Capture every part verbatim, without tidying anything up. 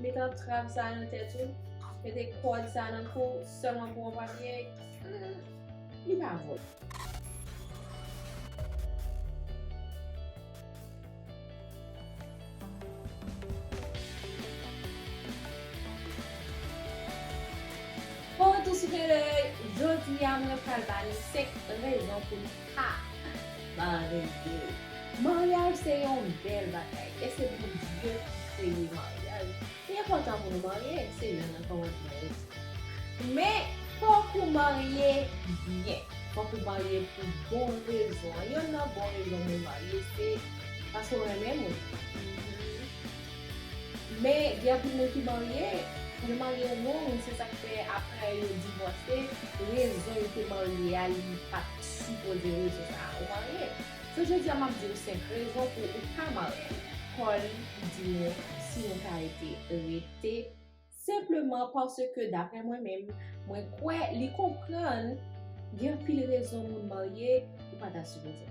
Met antrav sa nan tèt ou, mete kòd sa nan kou w sèlman pou yon papye, hmm, li pa vo l. Bon retour sou Kelly. Jodi a mwen pral ba nou senk rezon pou nou pa marye. Maryaj se yon bèl bagay e se Bondye ki kreye maryaj. Li enpòtan pou nou marye, se youn nan kòmandman yo di. Men, fòk ou marye byen. Fòk ou marye pou bon rezon. Yonn nan bon rezon moun marye, se paske w renmen moun. Men, gen anpil moun ki marye, yo marye long, se sa k fè apre yo divòse, rezon yo te marye a, li pa t sipoze rezon sa a ou marye. So, jodi a, m ap di w senk rezon pou ou pa marye. Kòl di nou si nou ka rete, rete. Senpleman paske, daprè mwen menm, mwen kwè li konprann gen anpil rezon moun marye, ou pa ta sipoze.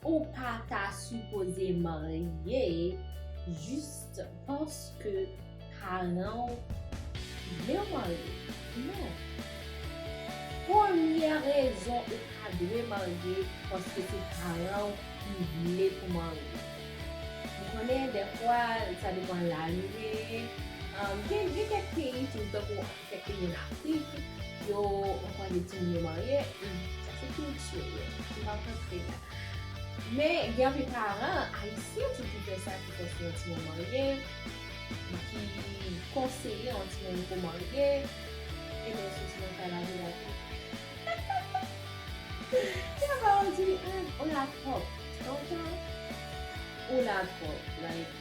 Ou pa ta sipoze marye jis paske paran w vle w marye. Non. Premyè rezon ou pa dwe marye paske se paran w ki vle pou w marye. M konnen dèfwa sa depann laj ou genyen. Gen, gen kèk peyi tou, tankou kèk peyi an Afrik, yo ankouraje timoun yo marye. Hmm, sa se kilti yo. M p ap rantre la. Men gen anpil paran ayisyen tou ki fè sa, ki fòse yon timoun marye, ki konseye yon timoun pou marye. Ebyen, soti nan kay la vin la tou. Gen paran di, ah, ou la twòp. Lontan, ou la twòp. Like,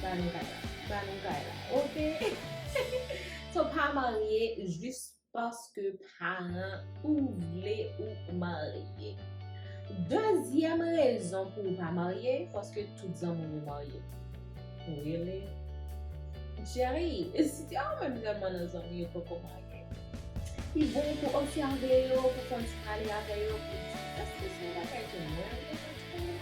ba nou kay la. Ba nou kay la. Oke? So, pa marye jis paske paran ou vle ou marye. Dezyèm rezon pou ou pa marye, paske tout zanmi w yo marye. Really? Jerry, si te ou menm sèlman nan zanmi yo poko marye, li bon pou obsève yo, pou fè yon ti pale avè yo, pou di, èske se yon bagay ke mwen vle kontre?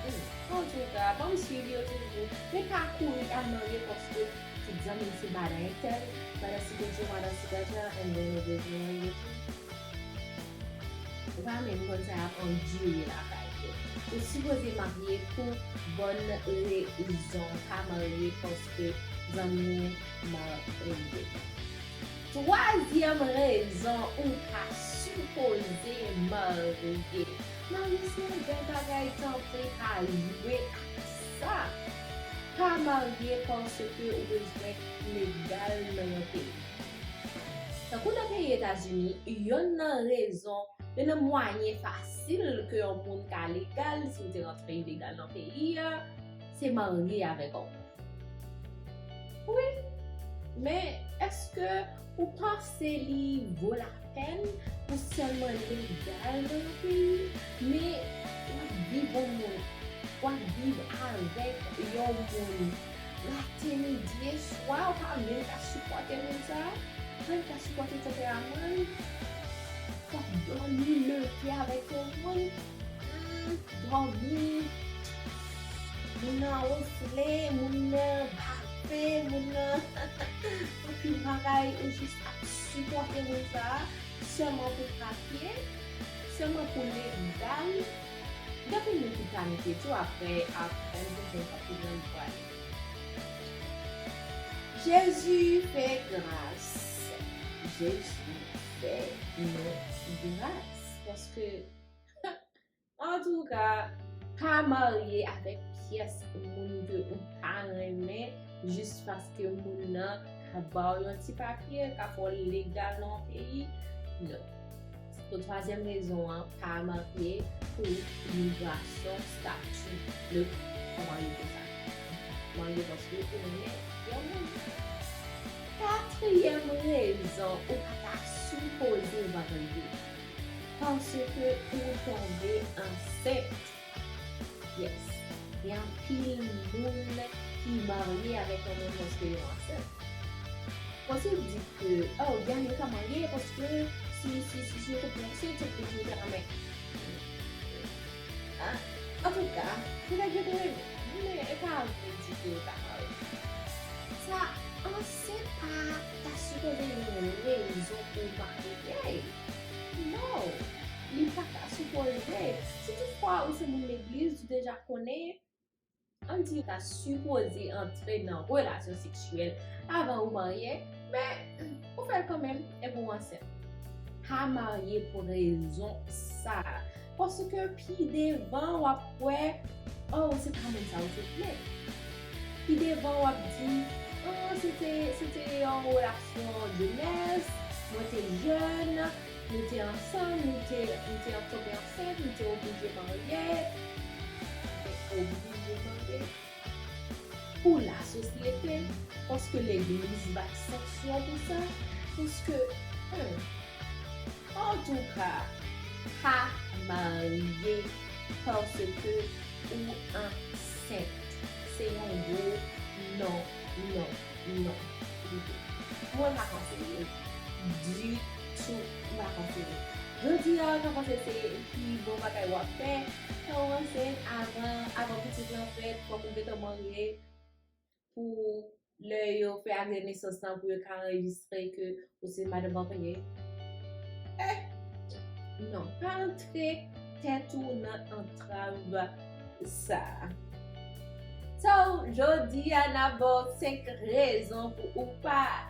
Hmm, antouka, ban m swiv yo toujou. Men pa kouri al marye paske tout zanmi m se madan entèl, madan si kote, madan si kote, and then ou bezwen marye tou. Ou pa menm konn sa y ap andire lakay yo. Ou sipoze marye pou bòn rezon, pa marye paske zanmi w marye. Twazyèm rezon ou pa sipoze marye. Marye se yon bèl bagay, tanpri pa jwe ak sa. Pa marye paske ou bezwen legal nan yon peyi. Tankou nan peyi Etazini, yonn nan rezon, yonn nan mwayen fasil ke yon moun ka legal, si w te rantre ilegal nan peyi a, se marye avèk yon moun. Wi, men èske ou panse li vo lapèn pou sèlman legal nan yon peyi, men w ap viv yon moun, w ap viv avèk yon moun, maten, midi e swa, ou pa menm ka sipòte moun sa a, ou pa menm ka sipòte tanperaman l, w ap dòmi, leve avèk yon moun, hmm, dòmi, moun nan wonfle, moun nan bave, moun nan anpil bagay, ou jis ap sipòte moun sa a, sèlman pou papye, sèlman pou legal. Gen anpil moun ki planifye tou apre, apre m te jwenn papye nan pwale. Jezi fè gras. Jezi fè nou gras. Paske, antouka, pa marye avèk pyès moun ke ou pa renmen, jis paske moun nan ka ba w yon ti papye, ka fè w legal nan yon peyi. Non. Pou twazyèm rezon an, pa marye pou imigrasyon, stati, le, kòman yo di sa? Marye paske ou renmen yon moun. Katriyèm rezon ou pa ta sipoze marye, paske ou tonbe ansent. Yes. Gen anpil moun ki marye avèk yon moun paske yo ansent. Konsi w di ke, oh, Diane, yo ka marye paske si, si, si, si yo te pran ansent, yo te pran men. Ah, antouka, petèt yo te renmen. Men e pa vre di ke yo ta marye. Sa ansent pa ta sipoze yon rezon pou w pa marye. No! Li pa ta sipoze. Si toutfwa ou se moun legliz, ou deja konnen, ann di ou ta sipoze antre nan relasyon seksyèl avan ou marye, men ou fè l kanmenm epi w ansent. Pa marye pou rezon sa a. Paske pi devan w ap wè, oh, se pa moun sa ou te vle. Pi devan w ap di, oh, se te, se te yon relasyon jenès, mwen te jèn, nou te ansanm, nou te, nou te tonbe ansent, nou te oblije marye. Nou te oblije marye. Pou lasosyete, paske legliz bay sanksyon pou sa, paske, hmm, antouka, pa marye paske ou ansent. Se yon gwo non, non, non. Mwen pa konseye ditou, m pa konseye. Jodi a, m ka panse se pi bon bagay w ap fè. Lè w ansent, avan, avan pitit lan fèt, fòk ou gentan marye pou lè yo fè akte nesans lan, pou yo ka anrejistre ke ou se madanm anpaye. Eh! Non, pa antre tèt ou nan antrav sa. So, jodi a, n ap ba w senk rezon pou ou pa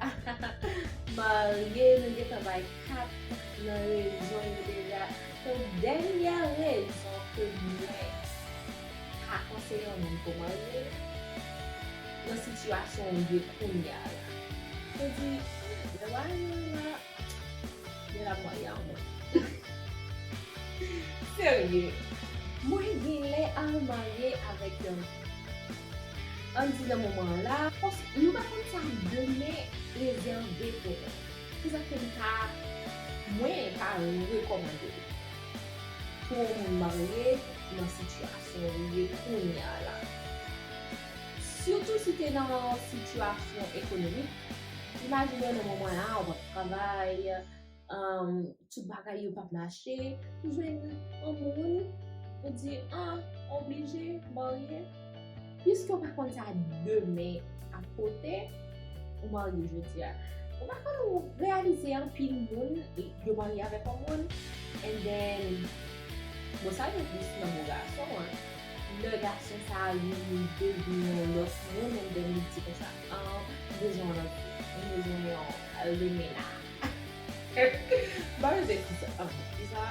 marye. Nou gentan bay kat nan rezon yo deja. So, dènyè rezon ke mwen pa konseye yon moun pou marye, nan sitiyasyon ou ye kounye a la. Ou di, hmm, lè w al la, men l ap marye a mwen. Serye, mwen gen lè al marye avèk yon moun. Ann di nan moman an la, paske nou pa konn sa demen rezève pou nou. Se sa k fè m pa, mwen pa rekòmande l pou yon moun marye nan sitiyasyon ou ye kounye a la. Sitou si te nan yon sitiyasyon ekonomik, imajine w nan moman la, ou p ap travay, um, tout bagay yo p ap mache, ou jwenn yon moun, ou di, ah, oblije marye. Piske w pa konn sa demen ap pote, ou marye jodi a. Ou pa konn, ou reyalize anpil moun, yo marye avèk yon moun, and then, bon, sa yo plis nan mo gason an. Lè gason sa a vini devni yon lòt moun, and then li di konsa, ah, m bezwen yon lòt fi, m bezwen yon, ah, lemena. M pa bezwen fi sa, ah, fi sa,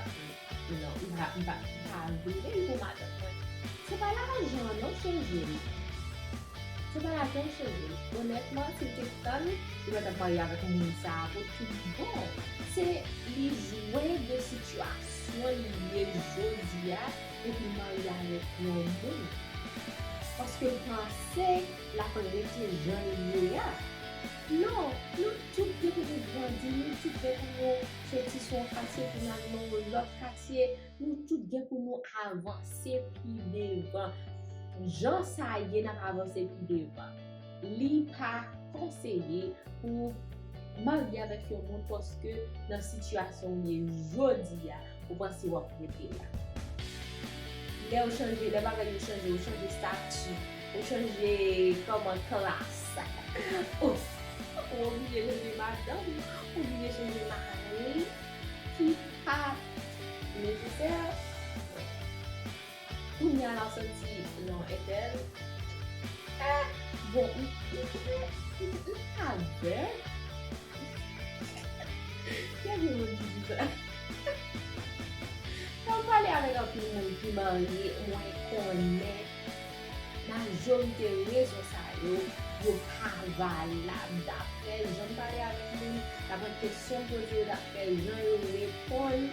non, m pa, m pa, m pa vle l pou madanm mwen. Se pa lajan an non, chanje l. Se pa lajan l chanje l. Onètman, si l te tann, li pa t ap marye avèk moun sa a pou tout bon. Se li jwe de sitiyasyon li ye jodi a, epi l marye avèk yon moun. Paske l panse l ap rete jan l ye a. Non, nou tout gen pou nou grandi, nou tout gen pou nou soti sou yon katye pou n al nan yon lòt katye, nou tout gen pou nou avanse pi devan. Jan sa ye, n ap avanse pi devan. Li pa konseye pou w marye avèk yon moun paske nan sitiyasyon w ye jodi a, ou panse w ap rete la. Lè w chanje, lè bagay yo chanje, ou chanje stati, ou chanje kòman klas, ou, ou oblije chanje madanm, ou oblije chanje mari, ki pa nesesè. Kounye a la w santi non entèl. Eh, bon, m, m, m, m, m pa vè. Gen de moun ki di sa. Lè m pale avèk anpil moun ki marye, mwen konnen majorite rezon sa yo, yo pa valab. Daprè jan m pale avèk moun, daprè kesyon m poze yo, daprè jan yo reponn,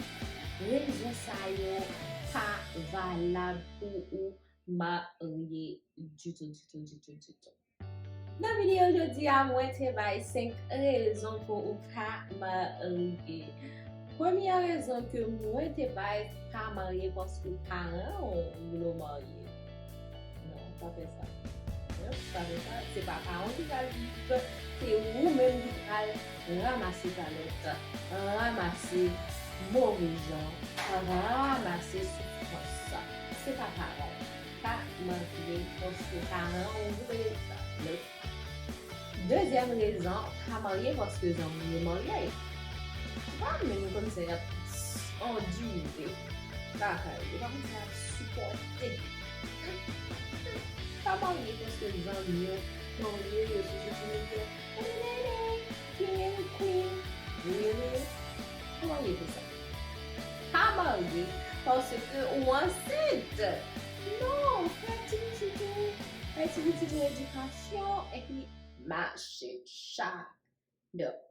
rezon sa yo pa valab pou ou marye ditou, ditou, ditou, ditou. Nan videyo jodi a, mwen te bay senk rezon pou ou pa marye. Premyè rezon ke mwen te bay, pa marye paske paran w vle w marye. Non, pa fè sa. Non, pa fè sa. Se pa paran w ki pral viv, se ou menm ki pral ranmase kalòt, ranmase move jan, ranmase soufrans. Se pa paran w. Marye paske paran w vle sa. Dezyèm rezon, pa marye paske zanmi yo marye. Ou pa menm konn sa y ap andire lakay ou, ou pa konn sa y ap sipòte. Pa marye paske zanmi yo marye, yo sou social media. King and queen, really? Pa marye pou sa. Pa marye paske ou ansent. Non, fè ti pitit ou, fè ti pitit ou edikasyon epi mache chak. Donk,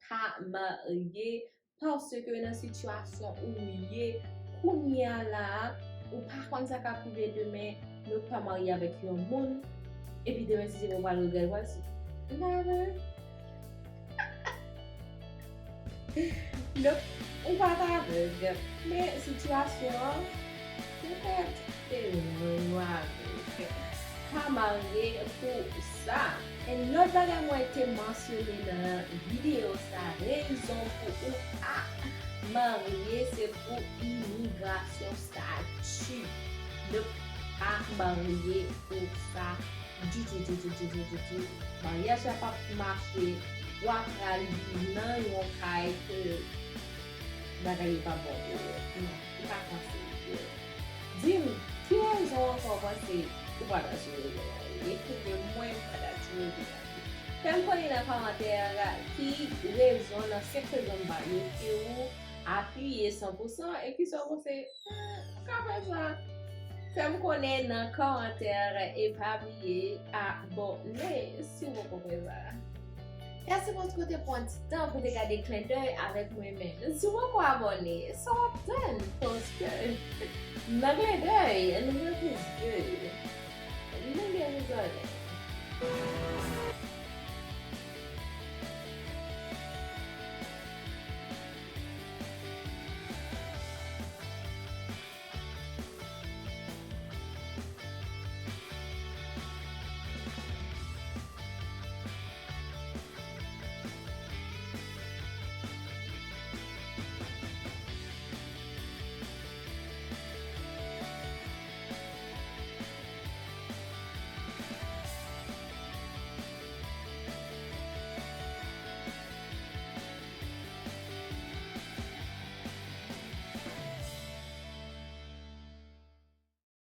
pa marye paske nan sitiyasyon ou ye kounye a la a, ou pa konn sa k ap rive demen, nou pa marye avèk yon moun, epi demen si se pou pral regrèt, pral si. Never. Donk, ou pa t avèg, men sitiyasyon an petèt te rann ou avèg. Pa marye pou sa. And lòt bagay mwen te mansyone nan videyo sa, rezon pou ou pa marye se pou imigrasyon, stati. Donk, pa marye pou sa ditou, ditou, ditou, ditou. Maryaj la p ap mache, w ap pral viv nan yon kay ke bagay yo pa bon pou ou. Non, ou pa panse yo. Di m, ki rezon ankò w panse ou pa ta tire pou marye? Kote mwen m pa ta tire pou marye? Fè m konnen nan kòmantè ki rezon, nan senk rezon m ba yo, ke ou apiye san pou san e ki sa w panse, hmm, ka fè sa. Fè m konnen nan kòmantè e pa bliye abòne si w poko fè sa. Mèsi paske w te pran ti tan pou te gade klendèy avèk mwen menm. Si w poko abòne, sa w ap tann? Paske nan klendèy, nou gen plis vye. Nou gen plis vye.